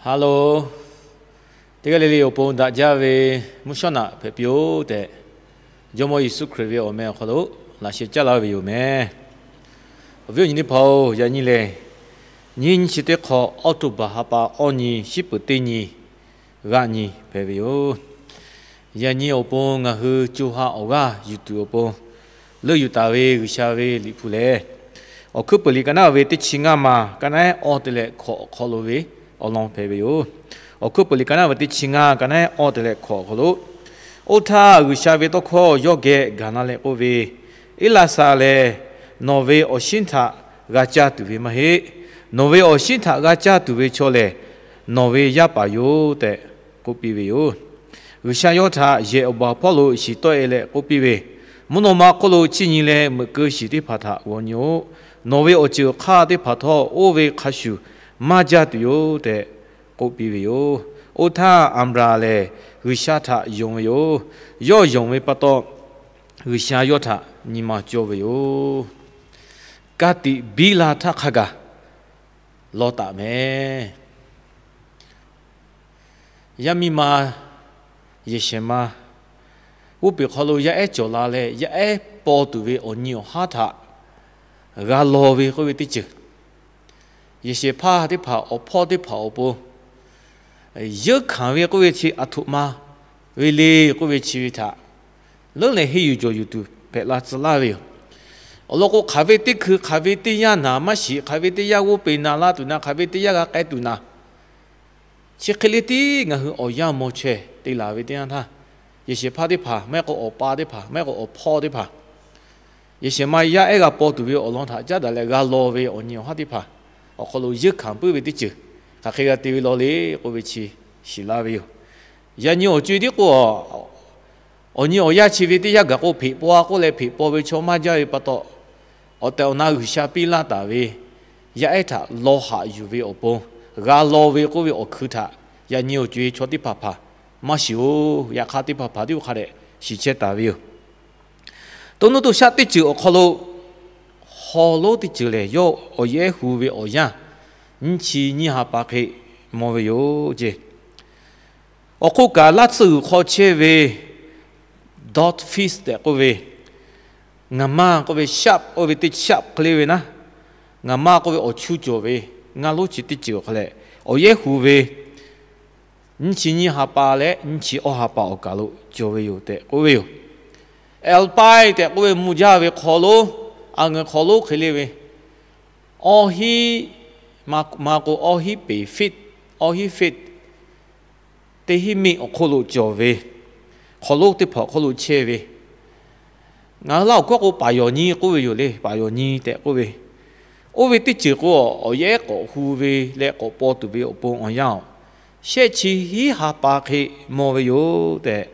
Hello, teˇ g'aˇ le le awˬ pon daꞈ jaˇ ve mvuhˇ shawˉ naꞈ hpehꞈ piˇ-oˆ tehꞈ, Jawˇmawˇ Yeˍsuˆ Hkriꞈ ve awˬ meh awˬ hk'aw lo laꞈ sheh caˉ laˇ ve yoˬ meh. Awˬ viˉ awˬ nyi teˇ hpaˍ-oˬ, yaꞈ nyi lehˬ, nyiˇ nyiˇ chi teˇ hk'awꞈ October ha pa awˇ nyi, shiˉ peuˍ teˇ nyi, g'aˆ nyi hpehꞈ ve yoˬ. Yaꞈ nyi awˬ pon ngaˬ hui co ha awˬ g'aˇ yuˬ tuˬ awˬ pon leuˆ yuˬ taˍ ve G'uiˬsha ve Liꞈ hpu lehˬ, Awˬ hkuiˉ peuˬ liꞈ ka naˉ ve teˇ chi ngaˇ ma, ka naˉ ehˉ awˇ te leh hkawꞈ awˬ hk'aw lo ve awˬ lawn hpehꞈ ve yoˬ. Awˬ hkuiˉ peuˬ liꞈ ka naˉ ve teˇ chi ngaˇ, ka naˉ ehˉ awˇ te leh hkawꞈ awˬ hk'aw lo, Oˇ htaˇ G'uiˬsha ve tawˇ hkawˇ yawˇ geh gaˬ la leh k'oˆ ve, Eˇlaˇsaˍ lehˬ, nawˬ ve awˬ shinˉ htaꞈ g'a caˇ tuˬ ve maˇ heˆ. Nawˬ ve awˬ shinˉ htaꞈ g'a caˇ tuˬ ve chaw lehˬ, nawˬ ve yaˇ paˍ yoˬ tehꞈ k'oˆ piˇ ve yoˬ. G'uiˬsha yawˇ htaꞈ yehˬ awˬ baˬ awˬ hpawˇ lo shiˍ tawˆ e leh k'oˆ piˇ ve, Mvuhˇ naw ma hk'oˆ lo chiˇ nyi leh meuꞈ keu shiˍ teˇ hpaˍ htaꞈ g'aw nyi-oˆ. Nawˬ ve awˬ ceuˬ awˬ hk'aˇ teˇ hpaˍ htawˇ oˇ ve hk'a shuˍ maˇ jaˇ tuˬ yoˬ tehꞈ k'oˆ piˇ ve yoˬ. Oˇ htaˇ Aˍbraˍhanˍ lehˬ G'uiˬsha htaꞈ yonˍ ve yoˬ. Yawˇ yonˍ ve pa taw, G'uiˬsha yawˇ htaꞈ nyi ma cawˇ ve yoˬ. Ka tiꞈ biˇ la htaˇ hk'a gaˬ law taˍ meh. Yaˇ miˇ ma, yehˬ shehˍ ma, g'oˇ peˬ hk'aw lo yaˇ ehˉ cawˬ la leh, yaˇ ehˉ paw tuˬ ve awˬ nyi awˬ haˉ htaꞈ g'a law ve k'oˆ ve teˇ ceuˬ, yehˬ shehˍ hpaˇ teˇ hpaˍ, awˬ hpawˇ teˇ hpaˍ awˬ pon yeunˇ hkanˍ ve k'oˆ ve chi aˬ htoꞈ ma ve le k'oˆ ve chi ve htaꞈ leuˉ leh henˇ yuˬ jawˬ yuˬ tuˬ hpehꞈ la tcuh laˇ ve yoˬ. Awˬ lawn k'o, hk'aˬ ve teˇ hkui, hk'aˬ ve teˇ yanˇ naˍ maˇ shiˍ, hk'aˬ ve teˇ yanˇ g'oˇ peˬ naˍ la tuˬ naˍ, hk'aˬ ve teˇ yanˇ g'a k'ai tuˬ naˍ, chi hk'e le tiˉ ngaˬ hui awˬ yanˇ mawˬ chaweh te laˬ ve teˇ yanˇ htaˇ, yehˬ shehˍ hpaˇ teˇ hpaˍ, maˇ heˆ k'o awˬ pa teˇ hpaˍ, maˇ heˆ k'o awˬ hpawˇ teˇ hpaˍ, yehˬ shehˍ ma yaˇ ehˉ g'a paw tuˬ ve awˬ lawn htaꞈ caˉ daꞈ leh g'a law ve awˬ nyi awˬ haˉ teˇ hpaˍ awˬ hk'aw lo yeunˇ hkanˍ puiˉ ve teˇ ceuˬ, hk'aˬ hk'e g'a te ve law le k'oˆ ve chi shiˍ laˇ ve yoˬ. Yaꞈ nyi awˬ co-e tiˉ k'o, awˬ nyi awˬ yanˇ chi ve teˇ yanˇ gaˬ k'o, hpeꞈ paw-a k'oˆ leh hpeꞈ paw ve chaw maˇ jaˇ ve pa taw, awˬ tehˬ awˬ na G'uiˬsha piˇ laˇ taˍ ve yaˇ ehˉ htaꞈ law haꞈ yuˬ ve awˬ pon g'a law ve k'oˆ ve awˬ hkui htaꞈ yaꞈ nyi awˬ co-e chaw teˇ hpaˍ hpaˍ maˇ shiˍ-oˬ. Yaꞈ hk'aˇ teˇ hpaˍ hpaˍ tiˉ hk'a dehꞈ shiˍ chehˇ taˍ ve yoˬ. To nuˇ to shaˆ teˇ ceuˬ awˬ hk'aw lo, haw lonˉ teˇ ceuˬ lehˬ, yawˇ awˬ yehˬ ehˉ hu ve awˬ yanˇ nyiˇ chi nyiˇ ha pa hk'e mawˬ ve yoˬ ce. Awˬ hk'oˆ kaꞈ, laˇ tsuhˇ g'uiˬ hk'aw chehˇ ve dog fish tehꞈ k'oˆ ve, ngaˬ maˇ k'oˆ ve shark, oˇ ve teˇ shark hk'e le ve naˉ, ngaˬ maˇ k'oˆ ve awˬ chu cawˬ ve ngaˇ lonˉ chi teˇ ceuˬ awˬ hk'aw leh, awˬ yehˉ hu ve nyiˇ chi nyiˇ ha pa leh nyiˇ chi awˇ ha pa awˬ kaˬ lo cawˬ ve yoˬ tehꞈ k'oˆ ve yoˬ. Alpine tehꞈ k'oˆ ve mvuh jaˇ ve hk'aw lonˉ, aˬ ngeuˬ hk'aw lonˉ hk'e le ve, awˇ hiˉ, maˇ k'o awˇ hiˉ peˍ feet, awˇ hiˉ feet, teˇ hiˉ meˆ awˬ hk'oˆ lo cawˬ ve hk'aw lonˉ teˇ hpaˍ awˬ hk'oˆ lo chehˇ ve, ngaˬ hui Laˇ huˍ hkawˇ k'o paˍ yawˬ nyi k'oˆ ve yoˬ le. Paˍ yawˬ nyi tehꞈ k'oˆ ve, oˇ ve teˇ ceuˬ k'o, awˬ yehˉ k'awꞈ hu ve leh k'awꞈ paw tuˬ ve awˬ pon awˬ yanˇ-oˬ, shehˆ chi hiˉ ha pa hk'e mawˬ ve yoˬ tehꞈ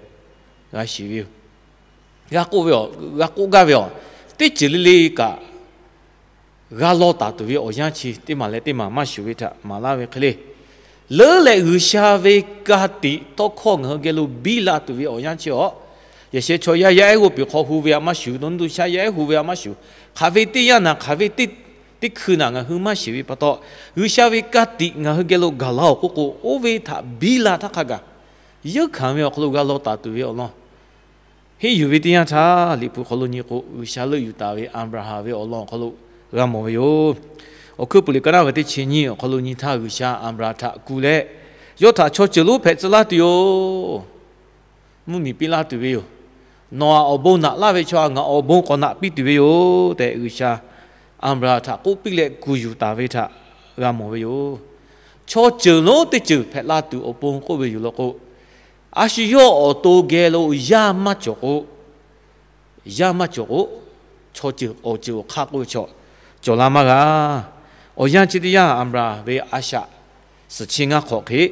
g'a shiˍ ve yoˬ. G'a k'oˆ ve, g'a k'oˆ gaˇ ve, teˇ ceuˬ le le kaꞈ g'a law taˍ tuˬ ve awˬ yanˇ chi teˇ maˬ leh teˇ maˬ maˇ shuˍ ve htaꞈ maˍ laˇ ve hk'e le. Leuˉ leh G'uiˬsha ve ka tiꞈ tawˇ hkawˇ ngaˬ hui geh lo biˇ la tuˬ ve awˬ yanˇ chi-a, yehˬ shehˍ chaw yaˇ yaˇ ehˉ g'oˇ peˬ hk'aw hu ve a maˇ shuˍ, to nuˇ to shaˆ yaˇ ehˉ hu ve a maˇ shuˍ, hk'aˬ ve teˇ yanˇ naˍ, hk'aˬ ve teˇ hkui naˍ ngaˬ hui maˇ shiˍ ve pa taw, G'uiˬsha ve ka tiꞈ ngaˬ hui geh lo gaˬ la-oˬ k'oˆ k'o, oˇ ve htaꞈ biˇ la htaˇ hk'a gaˬ yeunˇ hkanˍ ve awˬ hk'aw lo g'a law taˍ tuˬ ve awˬ lawn henˇ yuˬ ve teˇ yanˇ htaˇ, Liꞈ hpu hk'aw lo nyi k'o, G'uiˬsha leuˆ yuˬ taˍ ve Aˍbraˍhanˍ ve awˬ lawn awˬ hk'aw lo g'a mawˬ ve yoˬ. Awˬ hkuiˉ peuˬ liꞈ ka naˉ ve teˇ chi nyiˇ awˬ hk'aw lo nyi htaˇ, G'uiˬsha Aˍbraˍhanˍ htaꞈ ku leh, yawˇ htaꞈ chaw ceuˬ lonˉ hpehꞈ tcuh laˇ tuˬ yoˬ. Mvuhˇmiˬ piˇ laˇ tuˬ ve yoˬ. Nawˬ-aˬ awˬ bon naꞈ laˇ ve chaw-aˬ ngaˬ awˬ bon k'awꞈ naꞈ piˇ tuˬ ve yoˬ tehꞈ, G'uiˬsha Aˍbraˍhanˍ htaꞈ k'oˆ piˇ leh kuˬ yuˬ taˍ ve htaꞈ g'a mawˬ ve yoˬ. Chaw ceuˬ lonˉ teˇ ceuˬ hpehꞈ la tuˬ awˬ pon k'oˆ ve yoˬ law k'o, a shu yawˇ awˬ to geh lo yaˇ maˇ cawˬ k'o, yaˇ maˇ cawˬ k'o, chaw ceuˬ awˬ ceuˬ awˬ hk'aˇ k'oˆ ve chaw cawˬ la maˇ g'a. Awˬ yanˇ chi teˇ yanˇ, Aˍbraˍhanˍ ve a shaꞈ suhˍ chi ngaˇ hk'awꞈ hk'e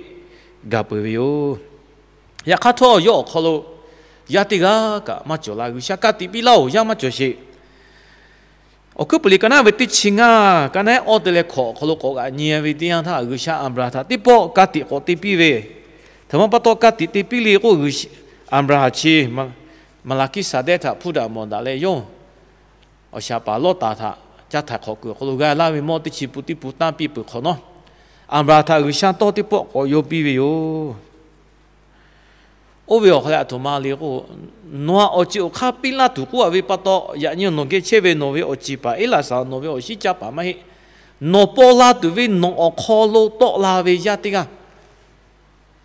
gaˬ peuˬ ve yoˬ. Yaꞈ hk'aˇ htawˇ, yawˇ awˬ hk'aw lo yaˇ teˇ g'aˇ kaꞈ maˇ cawˬ la. G'uiˬsha ka tiꞈ piˇ laˇ-oˬ, yaˇ maˇ cawˬ sheˍ. Awˬ hkuiˉ peuˬ liꞈ ka naˉ ve teˇ chi ngaˇ, ka naˉ awˇ te leh hkawꞈ awˬ hk'aw lo k'awꞈ g'aꞈ nyi ve teˇ yanˇ htaˇ, G'uiˬsha Aˍbraˍhanˍ htaꞈ teˇ pawˆ ka tiꞈ k'awꞈ te piˇ ve, htaꞈ ma pa taw ka tiꞈ te piˇ le k'o, Aˍbraˍhanˍ chi Maˍlaˍhkiˇsaˍdehˇ htaꞈ hpuˇ daꞈ mawˬ daꞈ leh, yawˇ awˬ shaˍ paˍ Lawˇtaˍ htaꞈ caˇ htaiˍ hk'awꞈ kuiˬ awˬ hk'aw lo g'a laˇ ve mawˇ teˇ chi pun teˇ pun tanˇ piˇ peuˬ hk'awꞈ nawˉ, Aˍbraˍhanˍ htaꞈ G'uiˬsha tawˇ teˇ pawˆ k'awꞈ yaw piˇ ve yoˬ. Oˇ ve awˬ hk'aw leh aˬ htoꞈ ma le k'o, nawˬ htaꞈ awˬ ceuˬ awˬ hk'aˇ piˇ laˇ tuˬ k'oˆ a ve pa taw, yaꞈ nyi nawˬ geh chehˇ ve nawˬ ve awˬ ceˬ paˍ Eˇlaˍsaˍ, nawˬ ve awˬ shinˉ caˇ paˍ maˇ heˆ. Nawˬ paw la tuˬ ve nawˬ awˬ hk'aw lo tawˆ la ve yaˇ teˇ g'aˇ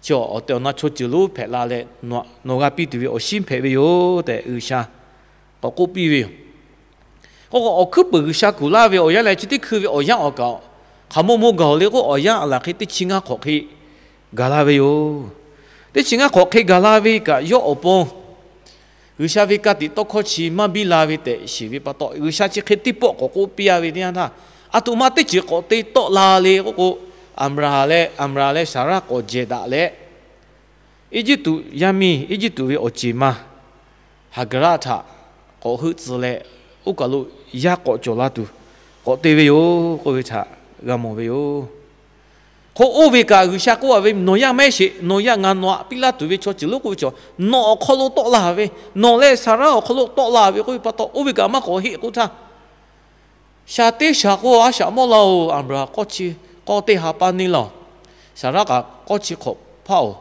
chi awˬ tehˬ awˬ na chaw ceuˬ lonˉ hpehꞈ la leh, nawˬ g'a piˇ tuˬ ve awˬ shinˉ hpehꞈ ve yoˬ tehꞈ G'uiˬsha k'awꞈ k'oˆ piˇ ve yoˬ. K'o k'o, awˬ hkuiˉ puiˍ G'uiˬsha kuˬ laˇ ve awˬ yanˇ leh chi teˇ hkui ve awˬ yanˇ awˬ kaꞈ hk'aˬ maw maw gaˬ-oˬ le k'o, awˬ yanˇ aˬ laˬ hk'e teˇ chi ngaˇ hk'awꞈ hk'e gaˬ la ve yoˬ. Teˇ chi ngaˇ hk'awꞈ hk'e gaˬ la ve kaꞈ, yawˇ awˬ pon G'uiˬsha ve ka tiꞈ tawˇ hkawˇ chi maˇ biˇ la ve tehꞈ shiˍ ve pa taw, G'uiˬsha chi hk'e teˇ pawˆ k'awꞈ k'oˆ piˇ a ve teˇ yanˇ htaˇ, aˬ htoꞈ ma teˇ ceuˬ k'awꞈ te tawˆ la le k'o k'o, Aˍbraˍhanˍ leh Aˍbraˍhanˍ leh Saˍraˆ k'awꞈ jehˬ daꞈ leh, Eˇjiˇtuꞈ yaˇ miˇ, Eˇjiˇtuꞈ ve awˬ ceˬ ma Haˍgaˍraˆ htaꞈ k'awꞈ heuˆ tcuh leh, oˇ kaˬ lo yaˇ k'awꞈ cawˬ la tuˬ k'awꞈ te ve yoˬ k'oˆ ve htaꞈ g'a mawˬ ve yoˬ. Hk'o, oˇ ve kaꞈ G'uiˬsha k'oˆ a ve, nawˬ yaˇ maˇ heˆ sheˍ, nawˬ yaˇ ngaˬ nawˬ htaꞈ piˇ laˇ tuˬ ve chaw ceuˬ lonˉ k'oˆ ve chaw, nawˬ awˬ hk'aw lo tawˆ la ve, nawˬ leh Saˍraˆ awˬ hk'aw lo tawˆ la ve k'oˆ ve pa taw, oˇ ve kaꞈ maˇ k'awꞈ heˆ k'oˆ htaˇ, shaˍ teˇ shaˍ k'o, a shaꞈ mawˇ laˇ-oˬ, Aˍbraˍhanˍ k'awˇ chi k'awˇ teˇ ha paˇ neˇ laˇ-oˬ. Saˍraˆ kaꞈ k'awˇ chi hk'awꞈ hpaˇ-oˬ.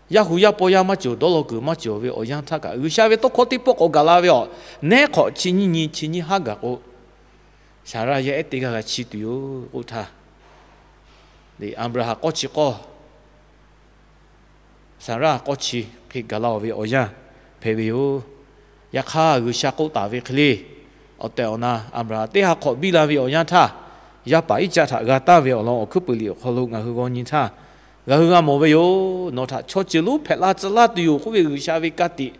Yaˇ hu yaˇ paw yaˇ maˇ cawˬ, dawˇ law kuiˬ maˇ cawˬ ve awˬ yanˇ htaˇ kaꞈ, G'uiˬsha ve tawˇ hkawˇ teˇ pawˆ k'awꞈ gaˬ la ve awˬ, neˉ hk'awꞈ chi nyiˇ nyi chi nyiˇ haˉ gaˬ k'o, Saˍraˆ yaˇ ehˉ teˇ g'aˇ g'a chiˇ tuˬ yoˬ k'oˆ htaˇ, Aˍbraˍhanˍ k'awˇ chi k'awˇ, Saˍraˆ k'awˇ chi hk'e gaˬ la-oˬ ve awˬ yanˇ hpehꞈ ve yoˬ. Yaꞈ hk'aˇ, G'uiˬsha k'oˆ taˍ ve hk'e le, awˬ tehˬ awˬ na Aˍbraˍhanˍ teˇ ha hk'awꞈ biˇ la ve awˬ yanˇ htaˇ, yaˇ paˍ Iˉcaˆ htaꞈ g'a taˍ ve awˬ lawn awˬ hkuiˉ puiˍ liꞈ awˬ hk'aw lo ngaˬ hui g'aw nyi htaˇ, ngaˬ hui g'a mawˬ ve yoˬ. Nawˬ htaꞈ chaw ceuˬ lonˉ hpehꞈ la tcuh laˇ tuˬ yoˬ k'oˆ ve G'uiˬsha ve ka tiꞈ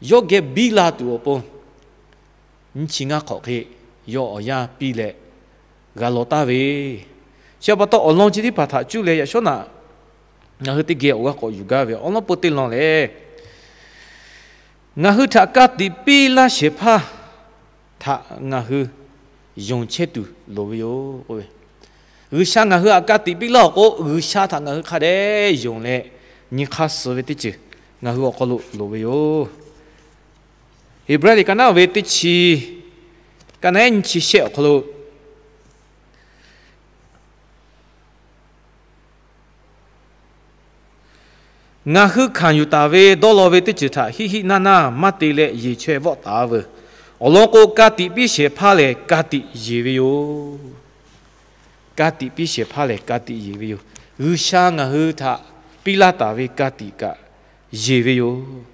yawˇ geh biˇ la tuˬ awˬ pon, nyiˇ chi ngaˇ hk'awꞈ hk'e yawˇ awˬ yanˇ piˇ leh g'a law taˍ ve. Chi pa taw, awˬ lawn chi teˇ hpaˍ htaꞈ cuˇ leh yaꞈ shawˉ naꞈ ngaˬ hui teˇ geh awˬ g'aˇ k'awꞈ yuˬ gaˇ ve awˬ lawn peu teˇ lawn lehˬ, ngaˬ hui htaꞈ ka tiꞈ piˇ laˇ shehˍ hpaˇ htaꞈ ngaˬ hui yonˍ chehˇ tuˬ loˍ ve yoˬ k'oˆ ve. G'uiˬsha ngaˬ hui htaꞈ ka tiꞈ piˇ laˇ-oˬ k'o, G'uiˬsha htaꞈ ngaˬ hui hk'a dehꞈ yonˍ leh nyi hk'aˇ suh ve teˇ ceuˬ ngaˬ hui awˬ hk'aw lo loˍ ve yoˬ. Heˍbrehˇ liꞈ ka naˉ ve teˇ chi, ka naˉ nyiˇ chi shehˆ awˬ hk'aw lo, ngaˬ hui hkanˍ yuˬ taˍ ve dawˇ law ve teˇ ceuˬ htaꞈ hiˆ hiˆ naˇ naˇ maˇ te leh yeˬ chaweh vawˆ taˍ veuˬ. Awˬ lawn k'o, ka tiꞈ piˇ shehˍ hpaˇ lehˬ ka tiꞈ yeˬ ve yoˬ. Ka tiꞈ piˇ shehˍ hpaˇ lehˬ ka tiꞈ yeˬ ve yoˬ. G'uiˬsha ngaˬ hui htaꞈ piˇ laˇ taˍ ve ka tiꞈ kaꞈ yeˬ ve yoˬ.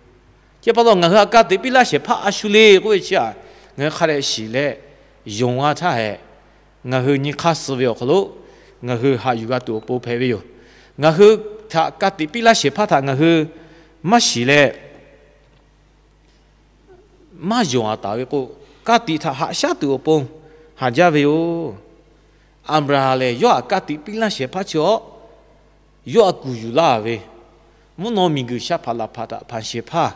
Chi pa taw, ngaˬ hui htaꞈ ka tiꞈ piˇ laˇ shehˍ hpaˇ a shu le k'oˆ ve chi htaꞈ ngaˬ hui hk'a dehꞈ shiˍ leh, yonˍ g'a htaˇ hehꞈ, ngaˬ hui nyi hk'aˇ suh ve awˬ hk'aw lo ngaˬ hui haꞈ yuˬ g'a tuˬ awˬ pon hpehꞈ ve yoˬ. Ngaˬ hui htaꞈ ka tiꞈ piˇ laˇ shehˍ hpaˇ htaꞈ ngaˬ hui maˇ shiˍ leh, maˇ yonˍ a taˍ ve k'o, ka tiꞈ htaꞈ haꞈ shaˉ tuˬ awˬ pon haꞈ jaˇ ve yoˬ. Aˍbraˍhanˍ lehˬ, yawˇ htaꞈ ka tiꞈ piˇ laˇ shehˍ hpaˇ chi awˬ, yawˇ htaꞈ kuˬ yuˬ laˇ ve, mvuhˇ naw miˬguiˬ sha hpaꞈ laˬ hpaꞈ htaꞈ hpanˍ shehˍ hpaˇ,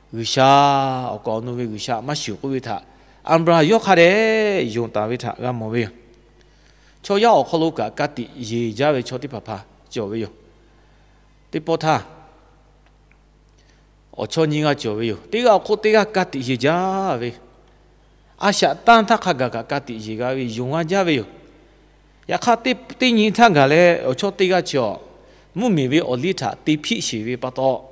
G'uiˬsha, awˬ kaˍ awˬ nu ve G'uiˬsha maˇ shuˍ k'oˆ ve htaꞈ Aˍbraˍhanˍ yawˇ hk'a dehꞈ yonˍ taˍ ve htaꞈ g'a mawˬ ve yoˬ. Chaw yaˇ awˬ hk'aw lo kaꞈ ka tiꞈ yeˬ jaˇ ve chaw teˇ hpaˍ hpaˍ cawˬ ve yoˬ. Teˇ pawˆ htaˇ, awˬ chawˇ nyiˇ g'aˇ cawˬ ve yoˬ. Teˇ g'aˇ awˬ hk'oˆ teˇ g'aˇ ka tiꞈ yeˬ jaˇ ve, a shaꞈ tanˇ htaˇ hk'a gaˬ kaꞈ ka tiꞈ yeˬ g'a ve, yonˍ g'a jaˇ ve yoˬ. Yaꞈ hk'aˇ, teˇ nyiˇ htaˇ gaˬ leh awˬ chawˇ teˇ g'aˇ chi awˬ, mvuhˇmiˬ ve awˬ liˇ htaꞈ te hpiˆ sheˍ ve pa taw,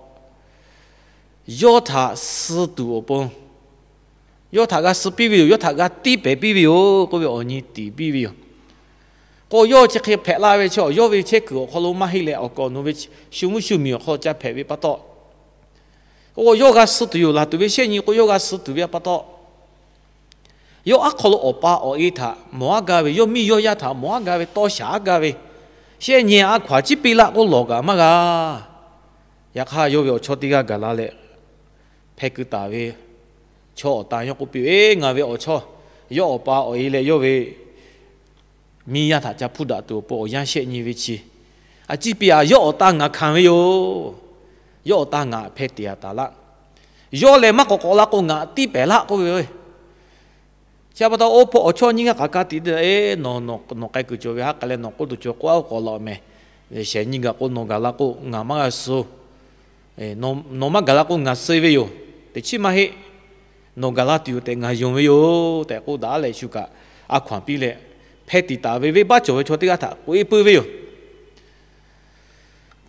yawˇ htaꞈ suh tuˬ awˬ pon, yawˇ htaꞈ g'a suh piˇ ve yoˬ. Yawˇ htaꞈ g'a tiˇ pehˍ piˇ ve yoˬ k'oˆ ve awˬ nyi tiˍ piˇ ve yoˬ. K'o, yawˇ chi hk'e hpehꞈ la ve chi awˬ, yawˇ ve chehˇ kuiˬ awˬ hk'aw lo maˇ heˆ leh, awˬ kaˍ awˬ nu ve shu mvuhˇ shu miˬ awˬ hk'aw lo ca hpehꞈ ve pa taw, k'o, yawˇ g'a suh tuˬ yoˬ laˬ tuˬ ve shehˆ nyi k'o, yawˇ g'a suh tuˬ ve pa taw, yawˇ aˉ hk'aw lo awˬ pa awˬ e htaꞈ mawˬ aˉ gaˇ ve, yawˇ miˇ yawˇ yaˇ htaꞈ mawˬ aˉ gaˇ ve, tawˇ shaˍ aˉ gaˇ ve, shehˆ nyi a hkaw-anˬ ciˉ piˇ laˆ k'oˆ lawˬ kaꞈ maˇ g'a. Yaꞈ hk'aˇ, yawˇ ve awˬ chawˇ teˇ g'aˇ gaˬ la leh, hpeh keu taˍ ve chaw awˬ tan yawˇ k'oˆ piˇ ve, Ngaˬ ve awˬ chawˇ, yawˇ awˬ pa awˬ e leh yawˇ ve miˇ yaˇ htaꞈ ca hpuˇ daꞈ tuˬ awˬ pon awˬ yanˇ shehˆ nyi ve chi, a ciˉ piˇ-a, yawˇ awˬ tan ngaˬ hkanˍ ve yoˬ. Yawˇ awˬ tan ngaˬ hpeh teꞈ-a taˍ laˆ. Yawˇ lehˬ maˇ k'awꞈ k'awꞈ la k'o, ngaˬ tiˇ pehˍ laˆ k'oˆ ve. Chi pa taw, oˇ hpawˇ awˬ chawˇ nyiˇ g'aˇ hk'aˬ ka tiꞈ te, Nawˬ, nawˬ k'ai kuiˬ cawˬ ve ha k'ai leh nawˬ k'oˆ tuˬ cawˬ k'o, a k'awꞈ laꞈ mehˍ. Shehˍ nyi gaˬ k'o nawˬ gaˬ la k'o, ngaˬ maˇ g'a suh. Nawˬ maˇ gaˬ la k'o, ngaˬ suh ve yoˬ. Teꞈ chiˉ maˇ heˆ. Nawˬ gaˬ la tuˬ yoˬ tehꞈ ngaˬ yonˍ ve yoˬ tehꞈ k'oˆ daꞈ leh, shu kaꞈ a hkaw-anˬ piˇ leh, hpeh tiꞈ taˍ ve venˇbaˆ cawˬ ve chaw teˇ g'aˇ htaꞈ k'oꞈ e peuˬ ve yoˬ.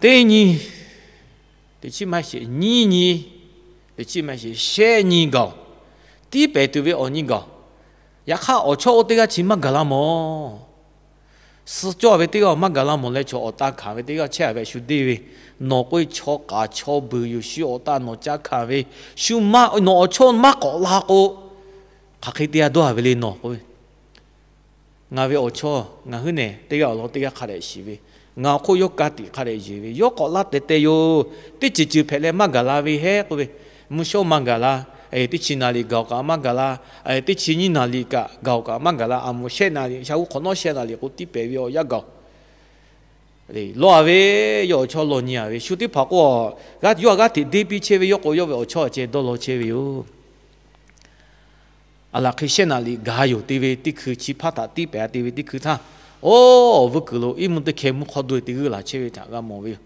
Teˇ nyi, teꞈ chiˉ maˇ sheˍ nyiˇ nyi, teꞈ chiˉ maˇ sheˍ shehˆ nyi gaˬ-oˬ, tiˉ pehˍ tuˬ ve awˬ nyi gaˬ-oˬ. Yaꞈ hk'aˇ, awˬ chawˇ oˇ teˇ g'aˇ chi maˇ gaˬ la mawˬ. Suh cawˇ ve teˇ g'aˇ maˇ gaˬ la mawˬ leh, chaw awˬ taˇ hkanˍ ve teˇ g'aˇ chehˇ a ve shu deˇ ve, nawˬ k'oˆ ve chaw k'aˍ chaw beuˬ yoˬ, shu awˬ taˇ nawˬ ca hkanˍ ve, shu maˇ, nawˬ awˬ chawˇ maˇ k'awꞈ la k'o, hk'aˬ hk'e te a dawˇ a ve le nawˬ k'oˆ ve. Ngaˬ ve awˬ chawˇ ngaˬ hui nehˬ teˇ g'aˇ awˬ lawn teˇ g'aˇ hk'a dehꞈ shiˍ ve, ngaˬ awˬ hk'oˆ yawˇ ka tiꞈ hk'a dehꞈ yeˬ ve, yawˇ k'awꞈ la tehˬ tehˬ yoˬ. Teˇ ceuˬ ceuˬ hpehꞈ leh maˇ gaˬ la ve hehˉ k'oˆ ve, mvuhˇ shawˉ maˇ gaˬ la, teˇ chi naˍ liꞈ gaˬ-oˬ kaꞈ maˇ gaˬ la, teˇ chi nyiˇ naˍ liꞈ kaꞈ gaˬ-oˬ kaꞈ maˇ gaˬ la, a moˍ shehˆ naˍ liꞈ, sha g'uˇ hk'awꞈ nawˉ shehˆ naˍ liꞈ k'o tiˉ pehˍ ve awˬ yanˇ gaˬ-oˬ. Lawˇ a ve, yawˇ awˬ chawˇ law nyi a ve, shu teˇ hpaˍ k'o, yawˇ a g'aˇ hteꞈ deˇ piˇ chehˇ ve, yawˇ k'o yawˇ ve awˬ chawˇ a ceh dawˇ law chehˇ ve yoˬ. A laˬ hk'e shehˆ naˍ liꞈ gaˬ yoˬ te ve teˇ hkui, chi hpaˇ htaꞈ tiˉ pehˍ a te ve teˇ hkui htaˇ, oˇ, awˬ vuiˇ kuiˬ lo iˉ mvuhˇ teˇ hkeh mvuhˇ hk'awˇ do e teˇ g'uˇ laˬ chehˇ ve htaꞈ g'a mawˬ ve yoˬ.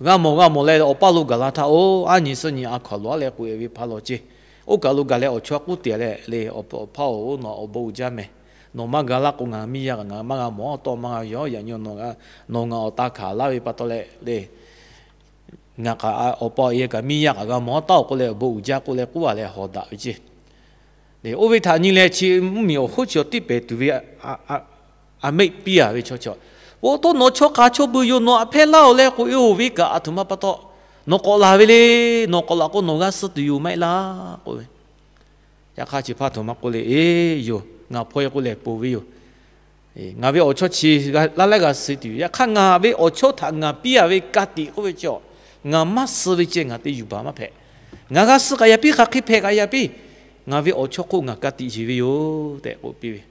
G'a mawˬ g'a mawˬ leh awˬ paˇ lo gaˬ la htaˇ, oˇ, aˉ nyi suhˉ nyi a hkaw lo aˉ leh k'oꞈ e ve hpaˇ law ceh. Oˇ kaˬ lo gaˬ leh awˬ chawˇ k'uˉ te leh le, Awˬ hpaˇ-oˬ, nawˬ awˬ bon uiˍ jaˇ mehˍ. Nawˬ maˇ ga laˇ k'o ngaˬ miˇ yaˇ kaꞈ ngaˬ maˇ g'a mawˬ, tawˇ maˇ g'a yaw, yaꞈ nyi nawˬ ngaˬ awˬ taˇ hkanˍ laˇ ve pa taw leh le, ngaˬ kaꞈ awˬ pa awˬ e kaꞈ miˇ yaˇ kaꞈ g'a mawˬ taˉ-oˬ k'oˆ leh awˬ bon uiˍ jaˇ k'oˆ leh k'oˆ a leh hawˍ daꞈ ve ceh. Oˇ ve htaꞈ nyi leh chi mvuhˇmiˬ awˬ hoˉ chi awˬ tiˉ pehˍ tuˬ ve a meˆ piˇ a ve chaw chi, oˇ tawˇ nawˬ chaw k'aˍ chaw beuˬ yoˬ, nawˬ aꞈ hpehˇ laˇ-oˬ leh k'oꞈ e-oˬ ve kaꞈ a htoꞈ ma pa taw, nawˬ k'awꞈ laˬ ve le. Nawˬ k'awꞈ laˬ k'o nawˬ g'a suh tuˬ yoˬ maˇ heˆ laˇ k'oˆ ve. Yaꞈ hk'aˇ chi hpaˇ htoꞈ ma k'oˆ le, Eˬ yoˬ, ngaˬ hpawˇ e k'oˆ leh ponˬ ve yoˬ. Ngaˬ ve awˬ chawˇ chi laˇ laiˉ g'a suh tuˬ yoˬ. Yaꞈ hk'aˇ ngaˬ ve awˬ chawˇ htaꞈ ngaˬ piˇ a ve ka tiꞈ k'oˆ ve chi, ngaˬ maˇ suh ve ceh ngaˬ te yuˬ baˬ maˇ hpehꞈ. Ngaˬ g'a suh kaꞈ yaꞈ piˇ, hk'aˬ hk'e hpehꞈ kaꞈ yaꞈ piˇ, ngaˬ ve awˬ chawˇ hk'oˆ ngaˬ ka tiꞈ yeˬ ve yoˬ tehꞈ k'oˆ piˇ ve.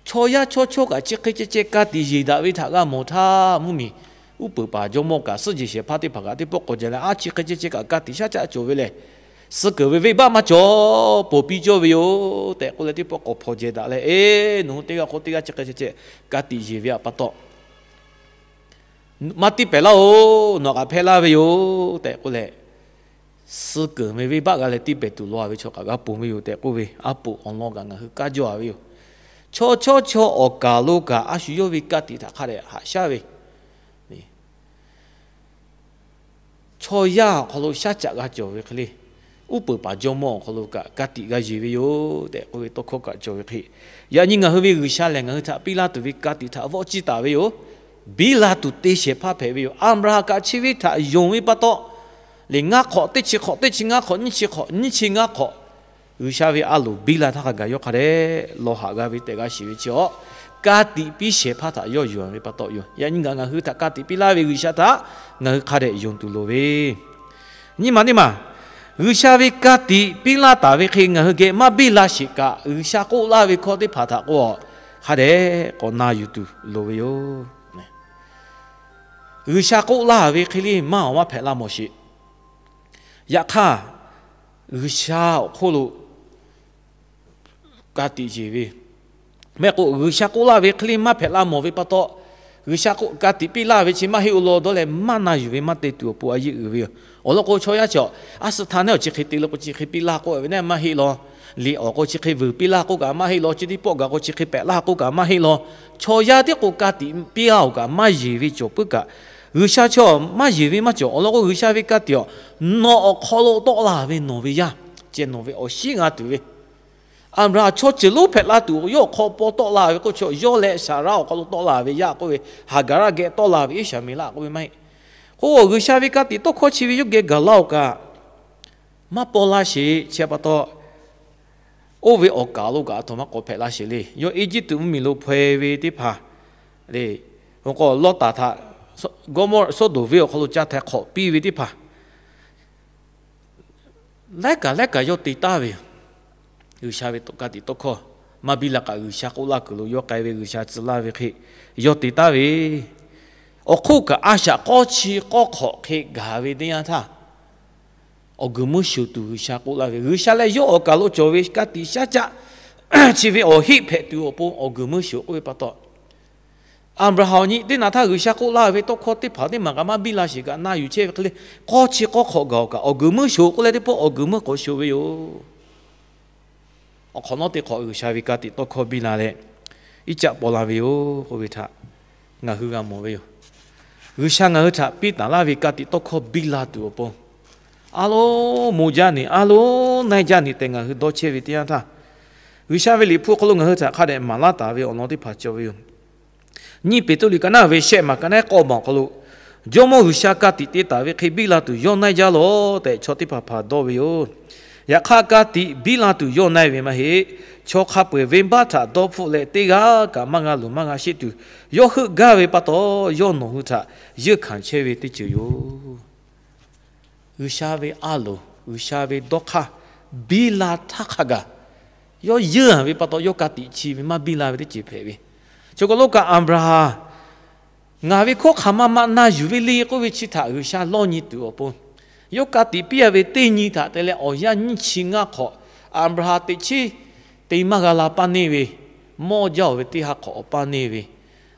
Chaw yaˇ chaw chawˇ kaꞈ chi hk'e ceh ceh ka tiꞈ yeˬ daꞈ ve htaꞈ g'a mawˬ htaˇ, mvuhˇmiˬ uˉ peunˍ paˍ jawˇmawˇ kaꞈ suhˉ jeˬ shehˍ hpaˇ teˇ hpaˍ kaꞈ teˇ pawˆ k'awꞈ jehˬ leh, a chi hk'e ceh ceh kaꞈ ka tiꞈ shaˉ caˆ cawˬ ve lehˬ, suh keunˍ ve venˇbaˆ maˇ cawˬ, ponˬ piˇ cawˇ ve yoˬ tehꞈ k'oˆ leh teˇ pawˆ k'awꞈ hpaw jehˬ daꞈ leh, Eˬ, nawˬ hui teˇ g'aˇ hk'oˆ teˇ g'aˇ chi hk'e ceh ceh ka tiꞈ yeˬ ve pa taw, maˇ tiˉ pehˍ laˇ-oˬ, nawˬ kaꞈ hpehˇ laˇ ve yoˬ tehꞈ k'oˆ leh, suh keunˍ ve venˇbaˆ g'a leh tiˇ pehˍ tuˬ law ve chaw kaꞈ g'a ponˬ ve yoˬ tehꞈ k'oˆ ve, a poˍ awˬ lawn kaꞈ ngaˬ hui kaˇ jaw a ve yoˬ. Chaw chaw chaw awˬ kaˬ lo kaꞈ a shu yawˇ ve ka tiꞈ htaꞈ hk'a dehꞈ haꞈ shaˉ ve chaw yaˇ awˬ hk'aw lo shaˉ caꞈ g'a cawˬ ve hk'e le, uˉ peunˍ paˍ jawˇmawˇ awˬ hk'aw lo kaꞈ ka tiꞈ g'a yeˬ ve yoˬ tehꞈ k'oˆ ve tawˇ hkawˇ kaꞈ cawˬ ve hk'e, yaꞈ nyi ngaˬ hui ve G'uiˬsha lehˬ ngaˬ hui htaꞈ piˇ laˇ tuˬ ve ka tiꞈ htaꞈ vawˆ ciˇ taˍ ve yoˬ. Biˇ la tuˬ te shehˍ hpaˇ hpehꞈ ve yoˬ. Aˍbraˍhanˍ kaꞈ chi ve htaꞈ yonˍ ve pa taw, lehˬ ngaˇ hk'awꞈ teˇ chi hk'awꞈ, teˇ chi ngaˇ hk'awꞈ, nyiˇ chi hk'awꞈ, nyiˇ chi ngaˇ hk'awꞈ, G'uiˬsha ve a loˍ biˇ la htaˇ hk'a gaˬ yawˇ hk'a dehꞈ lawˬ haꞈ g'a ve tehꞈ g'a shiˍ ve chi awˬ, ka tiꞈ piˇ shehˍ hpaˇ htaꞈ yawˇ yonˍ ve pa taw yoˬ. Yaꞈ nyi ngaˬ ngaˬ hui htaꞈ ka tiꞈ piˇ laˇ ve G'uiˬsha htaꞈ ngaˬ hui hk'a dehꞈ yonˍ tuˬ loˍ ve, nyi ma teˇ maˬ, G'uiˬsha ve ka tiꞈ piˇ laˇ taˍ ve hk'e ngaˬ hui geh maˇ biˇ la sheˍ kaꞈ, G'uiˬsha k'oˆ laˇ ve hkawˇ teˇ hpaˍ htaꞈ k'o, hk'a dehꞈ k'awꞈ na yuˬ tuˬ loˍ ve yoˬ. G'uiˬsha k'oˆ laˇ ve hk'e le maˇ awˬ maˇ hpehꞈ la mawˬ sheˍ. Yaꞈ hk'aˇ, G'uiˬsha awˬ hk'oˆ lo ka tiꞈ yeˬ ve, mehˆ k'o G'uiˬsha k'oˆ laˇ ve hk'e le maˇ hpehꞈ la mawˬ ve pa taw, G'uiˬsha k'oˆ ka tiꞈ piˇ laˇ ve chi maˇ heˆ-oˬ law dawˇ leh maˇ na yuˬ ve maˇ te tuˬ awˬ pon a yeˆ uiˍ ve yoˬ. Awˬ lawn k'o chaw yaˇ chi, a suh htaˇ neˉ awˬ chi hk'e te le k'o chi hk'e piˇ laˇ k'oˆ ve neˉ maˇ heˆ law. Liꞈ awˬ k'o chi hk'e vuiˬ piˇ laˇ k'oˆ kaꞈ maˇ heˆ law. Chi teˇ pawˆ gaˬ k'o chi hk'e pehꞈ laˇ k'oˆ kaꞈ maˇ heˆ law. Chaw yaˇ tiˉ k'o ka tiꞈ piˇ laˇ-oˬ kaꞈ maˇ yeˬ ve cawˬ puiˉ kaꞈ, G'uiˬsha chaw maˇ yeˬ ve maˇ cawˬ. Awˬ lawn k'o G'uiˬsha ve ka tiꞈ-oˬ, nawˬ awˬ hk'aw lo tawˆ la ve nawˬ ve yaˇ, ceh nawˬ ve awˬ shiˉ g'a tuˬ ve Aˍbraˍhanˍ chaw ceuˬ lonˉ hpehꞈ la tuˬ yawˇ awˬ hk'aw paw tawˆ la ve k'oˆ chaw, yawˇ leh Saˍraˆ awˬ hk'aw lo tawˆ la ve yaˇ k'oˆ ve, Haˍgaˍraˆ geh tawˆ la ve Iˉsaˍmeˍlaˆ k'oˆ ve maˇ heˆ. K'o, G'uiˬsha ve ka tiꞈ tawˇ hkawˇ chi ve yawˇ geh gaˬ laˇ-oˬ kaꞈ, maˇ paw la sheˍ. Chi pa taw, oˇ ve awˬ kaˍ lo kaꞈ a htoꞈ ma k'awꞈ hpehꞈ la sheˍ le. Yawˇ Eˇjiˇtuꞈ mvuhˇmiˬ lo hpaw-e ve teˇ hpaˍ le, k'o Lawˇtaˍ htaꞈ Gawˇmawˇraꞈ Sawˉdonˍ venˇ awˬ hk'aw lo ca htaiˍ hk'awꞈ piˇ ve teˇ hpaˍ laiˉ kaꞈ laiˉ kaꞈ yawˇ te taˍ ve yoˬ. G'uiˬsha ve ka tiꞈ tawˇ hkawˇ maˇ biˇ la kaꞈ, G'uiˬsha k'oˆ laˇ kuiˬ lo yawˇ k'ai ve G'uiˬsha tcuh laˇ ve hk'e yawˇ te taˍ ve. Awˬ hk'oˆ kaꞈ a shaꞈ k'awˇ chi k'awˇ hk'awꞈ hk'e gaˬ ve teˇ yanˇ htaˇ, awˬ guiˬ meuˇ shoˍ tuˬ G'uiˬsha k'oˆ laˇ ve, G'uiˬsha leh yawˇ awˬ kaˍ lo cawˬ ve ka tiꞈ shaˉ caˆ chi ve awˬ heˆ hpehꞈ tuˬ awˬ pon awˬ guiˬ meuˇ shoˍ k'oˆ ve pa taw, Aˍbraˍhanˍ awˬ nyi teˇ naꞈ htaˇ G'uiˬsha k'oˆ laˇ ve tawˇ hkawˇ teˇ hpaˍ teˇ maˬ kaꞈ maˇ biˇ la sheˍ kaꞈ na yuˬ chehˇ ve hk'e le, k'awˇ chi k'awˇ hk'awꞈ gaˬ-oˬ kaꞈ awˬ guiˬ meuˇ shoˍ k'oˆ leh teˇ pawˆ awˬ guiˬ meuˇ k'awꞈ shoˍ ve yoˬ. Awˬ hk'awꞈ nawˉ teˇ hk'awꞈ G'uiˬsha ve ka tiꞈ tawˇ hkawˇ biˇ la leh, iˉ caˆ paw la ve yoˬ k'oˆ ve htaꞈ ngaˬ hui g'a mawˬ ve yoˬ. G'uiˬsha ngaˬ hui htaꞈ piˇ taˍ laˇ ve ka tiꞈ tawˇ hkawˇ biˇ la tuˬ awˬ pon, a loˉ mo jaˇ ni, a loˉ na eˇ jaˇ ni tehꞈ ngaˬ hui dawˇ chehˇ ve teˇ yanˇ htaˇ, G'uiˬsha ve liꞈ hpu awˬ hk'aw lo ngaˬ hui htaꞈ hk'a dehꞈ maˍ laˇ taˍ ve awˬ lawn teˇ hpaˍ cawˬ ve yoˬ. Nyiˇ Peˍtruˆ liꞈ ka naˉ ve shehˆ maˬ ka naˉ k'awˇ maˬ awˬ hk'aw lo, Jawˇmawˇ G'uiˬsha ka tiꞈ te taˍ ve hk'e biˇ la tuˬ yawˇ na eˇ jaˇ lawˬ tehꞈ, chaw teˇ hpaˍ hpaˍ dawˇ ve yoˬ. Yaꞈ hk'aˇ, ka tiꞈ biˇ la tuˬ yawˇ na eˇ ve maˇ heˆ. Chaw hk'a peu-eˬ venˇbaˆ htaꞈ dawˇ hpfuhˆ leh, teˇ g'aˇ kaꞈ maˇ g'a luˬ maˇ g'a sheˆ tuˬ, yawˇ heuˆ gaˇ ve pa taw, yawˇ nawˬ hui htaꞈ yeunˇ hkanˍ chehˇ ve teˇ ceuˬ yoˬ. G'uiˬsha ve a loˍ, G'uiˬsha ve dawˇ hk'aˇ biˇ la htaˇ hk'a gaˬ, yawˇ yeunˇ ve pa taw, yawˇ ka tiꞈ chi ve maˇ biˇ la ve teˇ ceuˬ hpehꞈ ve. Chi k'o lo kaꞈ, Aˍbraˍhanˍ ngaˬ ve hkawˇ hk'aˬ ma ma na yuˬ ve le k'oˆ ve chi htaꞈ G'uiˬsha lawˇ nyi tuˬ awˬ pon, yawˇ ka tiꞈ piˇ a ve teˇ nyi htaꞈ te leh awˬ yanˇ nyiˇ chi ngaˇ hk'awꞈ, Aˍbraˍhanˍ teꞈ chiˉ te maˇ g'a la paˇ neˇ ve, mawˇ jaˇ-oˬ ve teˇ ha hk'awꞈ awˬ paˇ neˇ ve,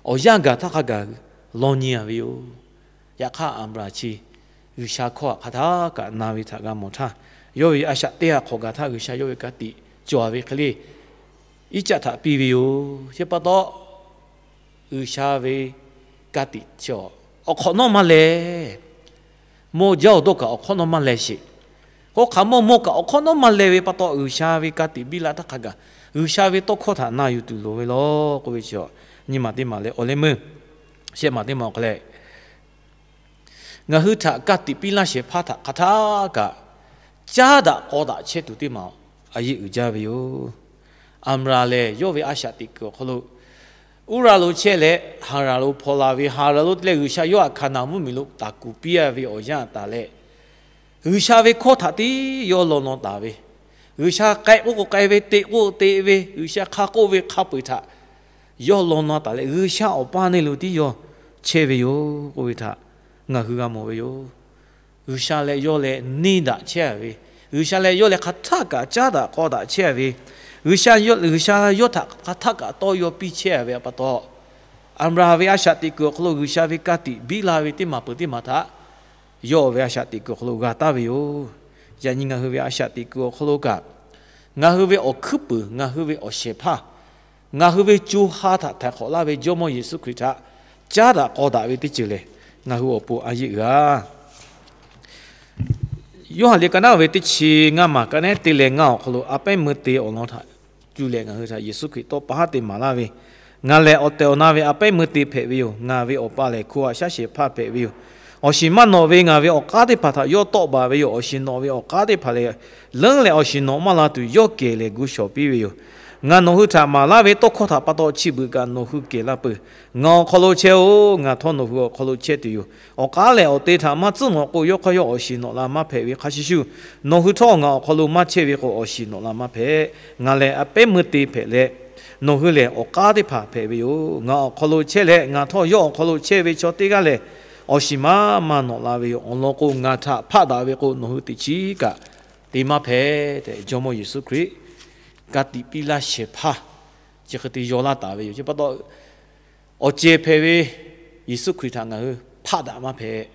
awˬ yanˇ gaˬ htaˇ hk'a gaˬ lawˇ nyi a ve yoˬ. Yaꞈ hk'aˇ, Aˍbraˍhanˍ chi G'uiˬsha hkawˇ htaꞈ hk'a htaˇ kaꞈ na ve htaꞈ g'a mawˬ htaˇ, yawˇ ve a shaꞈ teˇ ha hk'awꞈ gaˬ htaˇ G'uiˬsha yawˇ ve ka tiꞈ cawˬ ve hk'e le, iˉ caˆ htaꞈ piˇ ve yoˬ. Chi pa taw, G'uiˬsha ve ka tiꞈ chi awˬ hk'awꞈ nawˉ maˇ leh, mawˇ jaˇ-oˬ dawˇ kaꞈ awˬ hk'awꞈ nawˉ maˇ leh sheˍ. K'o, hk'aˬ mawˇ mawˇ kaꞈ awˬ hk'awꞈ nawˉ maˇ leh ve pa taw, G'uiˬsha ve ka tiꞈ biˇ la htaˇ hk'a gaˬ, G'uiˬsha ve tawˇ hkawˇ htaꞈ na yuˬ tuˬ loˍ ve law k'oˆ ve chi, nyi maˬ teˇ maˬ leh awˬ leh meuˇ shehˆ maˬ teˇ maˬ awˬ hk'aw leh, ngaˬ hui htaꞈ ka tiꞈ piˇ laˇ shehˍ hpaˇ htaꞈ hk'a htaˇ kaꞈ caˉ daꞈ k'aw daꞈ chehˇ tuˬ teˇ maˬ a yeˆ uiˍ jaˇ ve yoˬ. Aˍbraˍhanˍ lehˬ, yawˇ ve a shaꞈ teꞈ kuiˬ awˬ hk'aw lo Uˉraˍ lo chehˇ leh, Haˍranˍ lo hpaw la ve, Haˍranˍ lo te leh G'uiˬsha yawˇ htaꞈ Hkaˍnanˍ mvuhˇmiˬ lo taˍ kuˬ piˇ a ve awˬ yanˇ taˍ leh, G'uiˬsha ve hkawˇ htaꞈ tiˉ yawˇ law naw taˍ ve, G'uiˬsha k'ai k'oˆ k'o k'ai ve, teꞈ k'oˆ teꞈ ve, G'uiˬsha hk'a k'oˆ ve hk'a peu-eˬ htaꞈ yawˇ law naw taˍ leh, G'uiˬsha awˬ paˇ neˇ lo tiˉ yawˇ chehˇ ve yoˬ k'oˆ ve htaꞈ ngaˬ hui g'a mawˬ ve yoˬ. G'uiˬsha leh yawˇ leh neˇ daꞈ chehˇ a ve, G'uiˬsha leh yawˇ leh hk'a htaˇ kaꞈ caˉ daꞈ k'aw daꞈ chehˇ a ve, G'uiˬsha, G'uiˬsha yawˇ htaꞈ hk'a htaˇ kaꞈ tawˇ yaw piˇ chehˇ a ve pa taw, Aˍbraˍhanˍ ve a shaꞈ teꞈ kuiˬ awˬ hk'aw lo G'uiˬsha ve ka tiꞈ biˇ la ve teˇ maˬ peuˬ teˇ maˬ htaꞈ yawˇ ve a shaꞈ teꞈ kuiˬ awˬ hk'aw lo g'a taˍ ve yoˬ. Yaꞈ nyi ngaˬ hui ve a shaꞈ teꞈ kuiˬ awˬ hk'aw lo kaꞈ, ngaˬ hui ve awˬ hkuiˉ puiˍ, ngaˬ hui ve awˬ shehˍ hpaˇ, ngaˬ hui ve co ha htaꞈ htaiˍ hk'awꞈ laˇ ve Jawˇmawˇ Yeˍsuˆ Hkriꞈ htaꞈ caˉ daꞈ k'aw daꞈ ve teˇ ceuˬ lehˬ, ngaˬ hui awˬ pon a yeˆ g'a. Yoˇhanˬ liꞈ ka naˉ ve teˇ chi ngaˇ maˬ ka naˉ te leh ngaˇ awˬ hk'aw lo a pehˉ meuˇ te awˬ lawn htaꞈ cuˇ leh ngaˬ hui htaꞈ Yeˍsuˆ Hkriꞈ tawˇ pa haˉ te maˍ laˇ ve, Ngaˬ lehˬ awˬ tehˬ awˬ na ve a pehˉ meuˇ te hpehꞈ ve yoˬ. Ngaˬ ve Awˬ pa lehˬ hko a shaˉ shehˍ hpaˇ hpehꞈ ve yoˬ. Awˬ shiˍ maˇ nawꞈ ve ngaˬ ve awˬ k'aˉ teˇ hpaˍ htaꞈ yawˇ tawˆ baˬ ve yoˬ. Awˬ shiˍ nawꞈ ve awˬ k'aˉ teˇ hpaˍ lehˬ, leuˉ leh awˬ shiˍ nawꞈ maˇ la tuˬ yawˇ kehˬ lehˬ gu shawˍ piˇ ve yoˬ. Ngaˬ nawˬ hui htaꞈ maˍ laˇ ve tawˇ hkawˇ htaꞈ pa taw chi beuꞈ kaꞈ nawˬ hui kehˬ la peuˬ. Ngaˬ awˬ hk'aw lo chehˇ-oˬ. Ngaˬ htawˇ nawˬ hui awˬ hk'aw lo chehˇ tuˬ yoˬ. Awˬ k'aˉ lehˬ awˬ te htaꞈ maˇ tcuhˉ nawꞈ k'o, yawˇ hk'aˇ yawˇ awˬ shiˍ nawꞈ la maˇ hpehꞈ ve hk'a shuˍ shuˍ, nawˬ hui htawˇ ngaˬ awˬ hk'aw lo maˇ chehˇ ve k'o, awˬ shiˍ nawꞈ la maˇ hpehꞈ. Ngaˬ lehˬ a pehˉ meuˇ te hpehꞈ leh, nawˬ hui lehˬ awˬ k'aˉ teˇ hpaˍ hpehꞈ ve yoˬ. Ngaˬ awˬ hk'aw lo chehˇ leh ngaˬ htawˇ yawˇ awˬ hk'aw lo chehˇ ve chaw teˇ g'aˇ lehˬ, awˬ shiˍ maˇ maˇ nawꞈ la ve yoˬ. Awˬ lawn k'o, ngaˬ htaꞈ hpaˆ daꞈ ve k'o, nawˬ hui teꞈ chiˉ kaꞈ te maˇ hpehꞈ tehꞈ, Jawˇmawˇ Yeˍsuˆ Hkriꞈ ka tiꞈ piˇ laˇ shehˍ hpaˇ chi hk'e te yaw laˇ taˍ ve yoˬ. Chi pa taw, awˬ cehˬ hpehꞈ ve Yeˍsuˆ Hkriꞈ htaꞈ ngaˬ hui hpaˆ daꞈ maˇ hpehꞈ.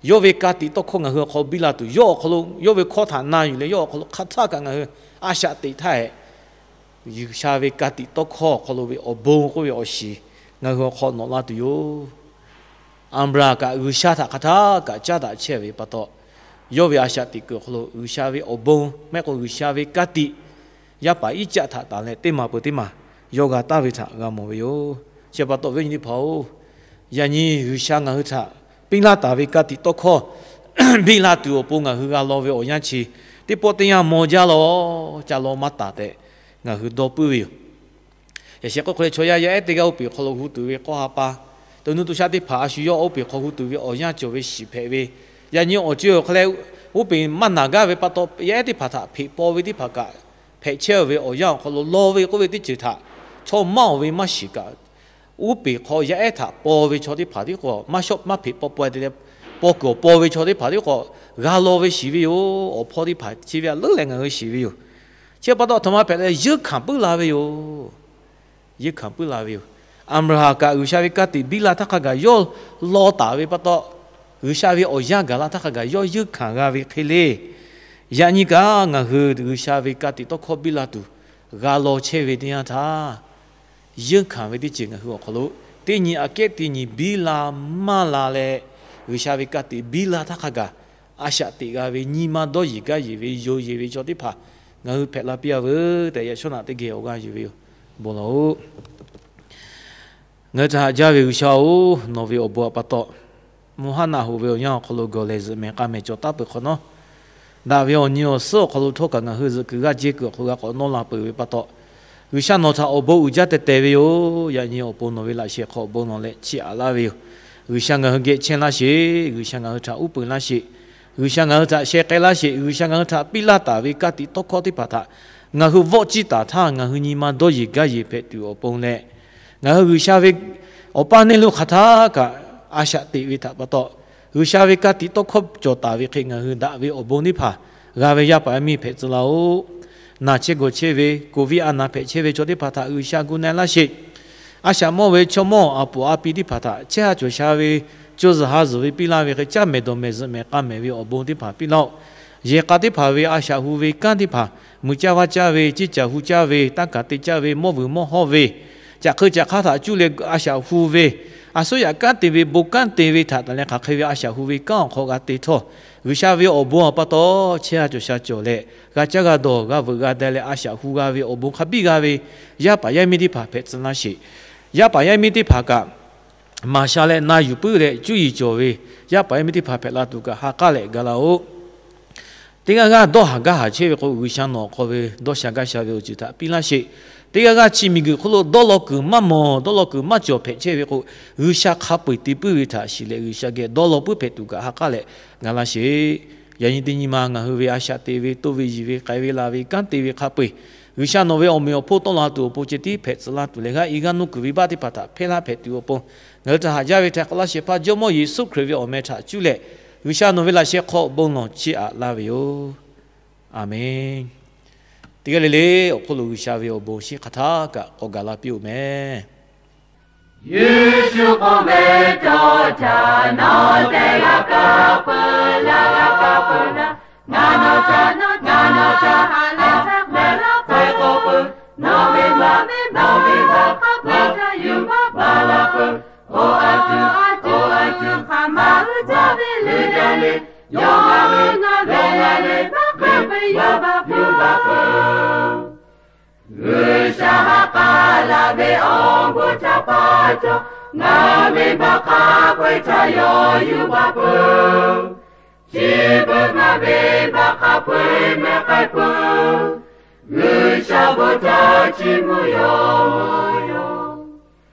Yawˇ ve ka tiꞈ tawˇ hkawˇ ngaˬ hui awˬ hk'aw lo biˇ la tuˬ, yawˇ awˬ hk'aw lo, yawˇ ve hkawˇ htaꞈ na yuˬ leh yawˇ awˬ hk'aw lo hk'a htaˇ kaꞈ ngaˬ hui a shaꞈ teꞈ htaˇ hehꞈ, G'uiˬsha ve ka tiꞈ tawˇ hkawˇ awˬ hk'aw lo ve awˬ bon k'oˆ ve awˬ shiˍ ngaˬ hui awˬ hk'aw nawꞈ la tuˬ yoˬ. Aˍbraˍhanˍ kaꞈ G'uiˬsha htaꞈ hk'a htaˇ kaꞈ caˉ daꞈ chehˇ ve pa taw, yawˇ ve a shaꞈ teꞈ kuiˬ awˬ hk'aw lo G'uiˬsha ve awˬ bon maˇ heˆ k'o G'uiˬsha ve ka tiꞈ yaˇ paˍ Iˉcaˆ htaꞈ tanˬ leh teˇ maˬ peuˬ teˇ maˬ yawˇ g'a taˍ ve htaꞈ g'a mawˬ ve yoˬ. Chi pa taw, awˬ viˉ awˬ nyi teˇ hpaˍ-oˬ, yaꞈ nyi G'uiˬsha ngaˬ hui htaꞈ piˇ laˇ taˍ ve ka tiꞈ tawˇ hkawˇ biˇ la tuˬ awˬ pon ngaˬ hui g'a law ve awˬ yanˇ chi teˇ pawˆ teˇ yanˇ maw jaˇ law, ca law maˇ taˍ tehꞈ ngaˬ hui dawˇ puiˉ ve yoˬ. Yaꞈ sheh k'oˆ hk'e leh, chaw yaˇ yaˇ ehˉ teˇ g'aˇ oˇ peˬ hk'aw lo hu tuˬ ve k'awˇ ha pa, to nuˇ to shaˆ teˇ hpaˍ a shu yawˇ oˇ peˬ hk'aw hu tuˬ ve awˬ yanˇ cawˬ ve shiˍ hpehꞈ ve, yaꞈ nyi awˬ co-e awˬ hk'e leh, oˇ peˬ maˇ naˬ gaˇ ve pa taw, yaˇ ehˉ teˇ hpaˍ htaꞈ hpeꞈ paw ve teˇ hpaˍ kaꞈ hpehꞈ chehˇ ve awˬ yanˇ awˬ hk'aw lo law ve k'oˆ ve teˇ ceuˬ htaꞈ chaw maˇ awˬ ve maˇ shiˍ kaꞈ, oˇ peˬ hk'aw yaˇ ehˉ htaꞈ paw ve chaw teˇ hpaˍ tiˉ k'o, maˇ shawˆ maˇ hpeꞈ paw paw te leh, paw kuiˬ awˬ paw ve chaw teˇ hpaˍ tiˉ k'o, g'a law ve shiˍ ve yoˬ. Awˬ hpawˇ teˇ hpaˍ chi ve a leuˉ leh ngaˬ hui shiˍ ve yoˬ. Chi pa taw, a htoꞈ ma hpehꞈ leh yeunˇ hkanˍ puiˉ la ve yoˬ. Yeunˇ hkanˍ puiˉ la ve yoˬ. Aˍbraˍhanˍ kaꞈ G'uiˬsha ve ka tiꞈ biˇ la htaˇ hk'a gaˬ yawˇ law taˍ ve pa taw, G'uiˬsha ve awˬ yanˇ gaˬ la htaˇ hk'a gaˬ yawˇ yeunˇ hkanˍ g'a ve hk'e le. Yaꞈ nyi kaꞈ ngaˬ hui G'uiˬsha ve ka tiꞈ tawˇ hkawˇ biˇ la tuˬ g'a law chehˇ ve teˇ yanˇ htaˇ, yeunˇ hkanˍ ve teˇ ceuˬ ngaˬ hui awˬ hk'aw lo teˇ nyi aꞈ kehˉ teˇ nyi biˇ la maˇ la leh, G'uiˬsha ve ka tiꞈ biˇ la htaˇ hk'a gaˬ, a shaꞈ teꞈ g'a ve nyi ma dawˇ yeˬ gaˇ yeˬ ve yoˬ yeˬ ve chaw teˇ hpaˍ ngaˬ hui hpehꞈ la piˇ-a veuˬ tehꞈ, yaꞈ shawˉ naꞈ teˇ geh awˬ g'aˇ yuˬ ve yoˬ. Bon lawˬ-oˬ. Ngaˬ hui htaꞈ haꞈ jaˇ ve G'uiˬsha-oˬ, nawˬ ve awˬ bon htaꞈ pa taw, mvuhˇ haˉ naˆ hoꞈ ve awˬ yanˇ awˬ hk'aw lo gawˬ lehˬ zuhꞈ mehˍ k'a mehˍ cawˬ taˉ peuˬ hk'awꞈ nawˉ, daꞈ ve awˬ nyi awˬ suhˉ awˬ hk'aw lo htawˇ kaꞈ ngaˬ hui zuhꞈ kuiˬ g'aˇ jehˇ kuiˬ awˬ hk'aw lo g'a k'awꞈ nawˇ la peuˬ ve pa taw, G'uiˬsha nawˬ htaꞈ awˬ bon uiˍ jaˇ teh teh ve yoˬ. Yaꞈ nyi awˬ pon nawˬ ve laꞈ sheh hk'aw bon lawˬ leh chiˇ aꞈ laˇ ve yoˬ. G'uiˬsha ngaˬ hui geh chehˇ laˇ sheˍ. G'uiˬsha ngaˬ hui htaꞈ uˉ peunˍ laˇ sheˍ. G'uiˬsha ngaˬ hui htaꞈ sheh k'ai laˇ sheˍ. G'uiˬsha ngaˬ hui htaꞈ piˇ laˇ taˍ ve ka tiꞈ tawˇ hkawˇ teˇ hpaˍ htaꞈ ngaˬ hui vawˆ ciˇ taˍ htaˇ, ngaˬ hui nyi ma dawˇ yeˬ gaˇ yeˬ hpehꞈ tuˬ awˬ pon leh, ngaˬ hui G'uiˬsha ve awˬ paˇ neˇ lo hk'aˬ htaˇ kaꞈ a shaꞈ teꞈ ve htaꞈ pa taw, G'uiˬsha ve ka tiꞈ tawˇ hkawˇ cawˬ taˍ ve hk'e ngaˬ hui daꞈ ve awˬ bon teˇ hpaˍ g'a ve yaˇ paˍ yaˇ miˇ hpehꞈ tcuh laˇ-oˆ. Naˬ chehˇ gawˬ chehˇ ve, covid a naˍ hpehꞈ chehˇ ve chaw teˇ hpaˍ htaꞈ G'uiˬsha gu na-e laˇ sheˍ. A shaꞈ mawˇ ve chaw mawˇ a poˍ a pi teˇ hpaˍ htaꞈ chehˇ ha cawˬ sha ve, co zuhˬ ha zuhˬ ve piˇ laˇ ve hk'e, caˇ mehˍ dawˬ mehˍ zuhꞈ mehˍ k'a mehˍ ve awˬ bon teˇ hpaˍ piˇ laˇ-oˆ. Yehˬ k'a teˇ hpaˍ ve a shaꞈ hu ve kanˉ teˇ hpaˍ, mui caˇ vaˇ caˇ ve, ceˇ caˬ hu caˇ ve, tanˇ kaˬ te caˇ ve, mawˇ vuiˬ mawˇ hawˇ ve, caꞈ hk'eu caꞈ hk'aˇ htaꞈ cuˇ leh a shaꞈ hu ve, a suˉ yaꞈ kanˉ te ve, bon kanˉ te ve htaꞈ taˍ leh hk'aˬ hk'e ve a shaꞈ hu ve kanˉ awˬ hk'aw g'a te htawˇ, G'uiˬsha ve awˬ bon awˬ pa taw chehˇ ha cawˬ sha cawˬ leh, g'a caˇ g'a dawˬ g'a veuꞈ g'a deh leh a shaꞈ hu g'a ve awˬ bon hk'a biˇ g'a ve yaˇ paˍ yaˇ miˇ teˇ hpaˍ hpehꞈ tcuh laˇ sheˍ. Yaˇ paˍ yaˇ miˇ teˇ hpaˍ kaꞈ maˍ sha leh na yuˬ puiˉ leh cuˇ yiˍ cawˬ ve yaˇ paˍ yaˇ miˇ teˇ hpaˍ hpehꞈ la tuˬ kaꞈ ha k'aˉ leh ga laˇ-oˆ. Teˇ g'aˇ g'aˇ dawˇ haˍ gaˇ haˍ chehˇ ve k'o, G'uiˬsha nawˬ awˬ hk'aw ve dawˇ sha gaˇ sha ve awˬ ceuˬ htaꞈ piˇ laˇ sheˍ. Teˇ g'aˇ g'aˇ chi miˬguiˬ hk'oˆ lo dawˇ law kuiˬ maˇ mawˬ, dawˇ law kuiˬ maˇ cawˬ hpehꞈ chehˇ ve k'o, G'uiˬsha hk'a peu-eˬ te puiˉ ve htaꞈ shiˍ leh G'uiˬsha geh dawˇ law puiˉ hpehꞈ tuˬ kaꞈ ha k'aˉ leh ga laˇ sheˍ. Yaꞈ nyi teˇ nyi ma ngaˬ hui ve a shaꞈ te ve, toˇ ve yiˬ ve, k'ai ve laˬ ve, kanˉ te ve hk'a peu-eˬ, G'uiˬsha nawˬ ve awˬ meꞈ awˬ hponˇ tawˆ la tuˬ awˬ pon ceh tiˉ hpehꞈ tcuh laˇ tuˬ leh, g'aˇ i g'aˇ nuˇ kuiˬ venˇbaˆ teˇ hpaˍ htaꞈ hpehˇ laˇ hpehꞈ tuˬ awˬ pon, ngaˬ hui htaꞈ haꞈ jaˇ ve htaꞈ k'awꞈ laˇ shehˍ hpaˇ Jawˇmawˇ Yeˍsuˆ Hkriꞈ ve awˬ meh htaꞈ cuˇ leh, G'uiˬsha nawˬ ve laꞈ sheh hk'aw bon lawˬ chiˇ aꞈ laˇ ve yoˬ. Aˬmenˍ. Teˇ g'aˇ le le awˬ hk'oˆ lo G'uiˬsha ve awˬ bon shinˉ hk'aˬ htaˇ kaꞈ k'awꞈ gaˬ la piˇ-oˬ meh. Yeˍsuˆ k'oˆ ve, Chaw htaꞈ nawˬ te g'a kaˇ peuˬ laˇ, g'a kaˇ peuˬ laˇ. Ngaˬ nawˬ htaꞈ, ngaˬ nawˬ htaꞈ ha leh htaˇ hk'a la hk'a k'oˆ peuˬ. Nawˬ ve, nawˬ ve, nawˬ ve hk'a peu-eˬ htaꞈ yuˬ baˬ baˬ la peuˬ. Oˇ a tuˬ, oˇ a tuˬ hk'aˬ ma uiˍ jaˇ ve le, jaˇ ve, yawˇ ngaˬ ve, yawˇ ngaˬ ve maˇ hpehꞈ ve yawˇ baˬ peuˬ. G'uiˬsha ha k'a laˬ ve awˬ bon htaꞈ pa taw, ngaˬ ve baˬ hk'a peu-eˬ htaꞈ yawˇ yuˬ baˬ peuˬ. Chi beuꞈ ngaˬ ve baˬ hk'a peu-eˬ mehˆ k'ai peuˬ. G'uiˬsha bon htaꞈ chiˇ mvuh yawˇ mvuh yoˬ.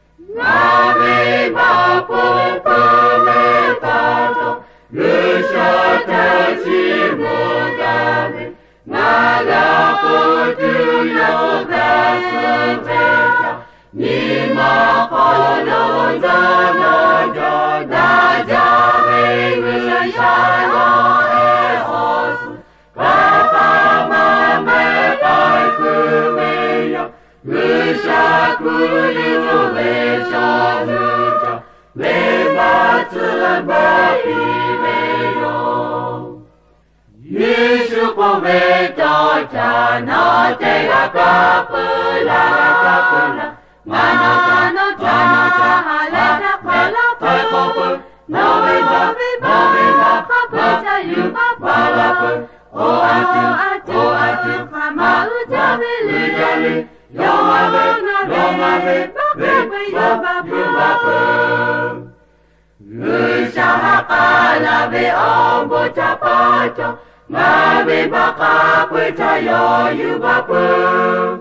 Ngaˬ ve baˬ awˬ pon peuˬ ve pa taw, G'uiˬsha htaꞈ chiˇ mvuh gaˇ ve, ngaˬ g'a k'oˆ tuˬ yawˇ g'a suh ve htaꞈ, nyi ma hk'aw lo dawˇ nawˇ jaˇ daꞈ jaˇ ve G'uiˬsha yawˇ ehˉ awˬ suhˍ hk'a hk'a ma mehˆ k'ai peuˬ ve yoˬ. G'uiˬsha hkui yuˬ ve chaw hui htaꞈ venˇbaˆ tcuh baˬ piˇ ve yoˬ. Yeˍsuˆ k'oˆ ve, Chaw htaꞈ nawˬ te g'a kaˇ peuˬ laˇ, g'a kaˇ peuˬ laˇ. Ngaˬ nawˬ htaꞈ, ngaˬ nawˬ htaꞈ ha leh htaˇ hk'a la hk'a k'oˆ peuˬ. Nawˬ ve baˬ, nawˬ ve baˬ hk'a peu-eˬ htaꞈ yuˬ baˬ baˬ la peuˬ. Oˇ a tuˬ, oˇ a tuˬ hk'aˬ ma uiˍ jaˇ ve le, jaˇ ve, yawˇ ngaˬ ve, yawˇ ngaˬ ve maˇ hpehꞈ ve yawˇ baˬ peuˬ, baˬ peuˬ. G'uiˬsha ha k'a laˬ ve awˬ bon htaꞈ pa taw, ngaˬ ve baˬ hk'a peu-eˬ htaꞈ yawˇ yuˬ baˬ peuˬ.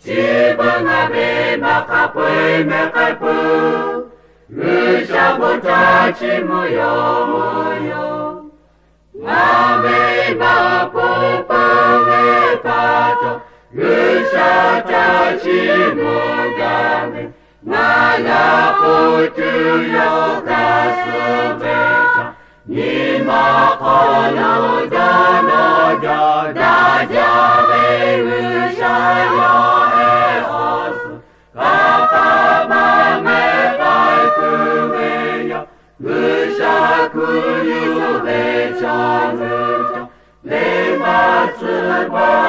Chi beuꞈ ngaˬ ve baˬ hk'a peu-eˬ mehˆ k'ai peuˬ. G'uiˬsha bon htaꞈ chiˇ mvuh yawˇ mvuh yoˬ. Ngaˬ ve baˬ awˬ pon peuˬ ve pa taw, G'uiˬsha htaꞈ chiˇ mvuh gaˇ ve, ngaˬ g'a k'oˆ tuˬ yawˇ g'a suh ve htaꞈ, nyi ma hk'aw lo dawˇ nawˇ jaˇ daꞈ jaˇ ve G'uiˬsha yawˇ ehˉ awˬ suhˍ hk'a hk'a ma mehˆ k'ai peuˬ ve yoˬ. G'uiˬsha hkui yuˬ ve chaw hui htaꞈ venˇbaˆ tcuh baˬ